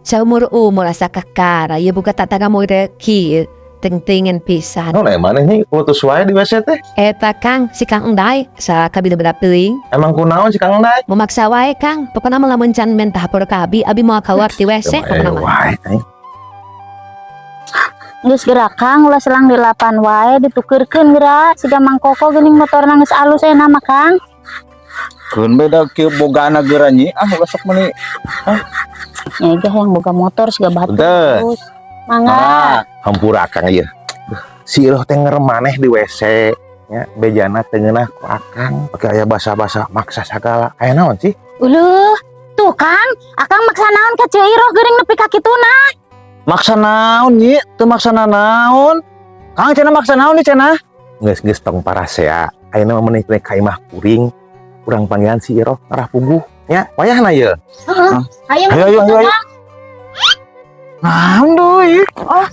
Saumur-umur asa kakara ieu boga tatangga model kieu. Tengtengan pisan. Naon aya maneh nih putus wae di WC teh? Eta Kang, si Kang Enday sakabila-bila teuing. Emang kunaon si Kang Enday? Memaksa wae Kang, pokona mah lamun can menta hapura ka abi, abi moal kaluar ti WC pokona mah. Wae aing. Geus geura Kang, ulah selang dilapan wae ditukeurkeun geura siga Mang Koko geuning motorna geus alus ayeuna mah Kang. Keun beda kieu bogana geura nyi, ah ulah sok meuni. Nya gah yang boga motor siga batu. Punten. Mangga. Hampura Akang ieu. Si Iroh teh ngeremaneh di WC nya bejana teu ngeunah ku Akang. Pake aya basa-basa maksa sagala. Aya naon sih? Uluh, tuh Kang, Akang maksa naon ka Ceu Iroh geuning nepi ka kituna. Maksa naon nyi? Teu maksa naon? Kang cenah maksa naon nih cenah? Geus-geus tong parasea. Ayeuna mah meuni ka imah kuring. Urang panggilan si Iroh ngarah puguh nya. Wayahna ieu. Heeh. Ayo, Ayo ayo ayo. Ayo. Naon deui? Ah.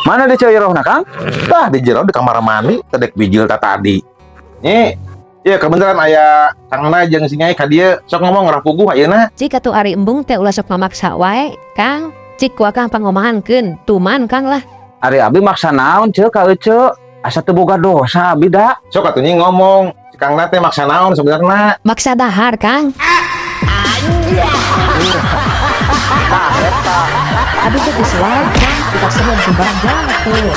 Mana di Ceu Irohna Kang? Tah di jero di kamar mandi tedek bijil ta tadi. Nyi, ya kebenaran aya Kang Na jeung si Nyai ka dieu sok ngomong ngarah puguh ayeuna. Cik atuh ari embung teh ulah sok mamaksa wae, Kang. Cik ku Akang pangomahankeun, tuman Kang lah. Ari abi maksa naon ceu ka eceu? Asa teu boga dosa abi da. Sok atuh nyi ngomong, si Kang Na teh maksa naon sebenarna? Maksa dahar Kang. Abi teh geus wae Kang, kita semua sembarang tuh.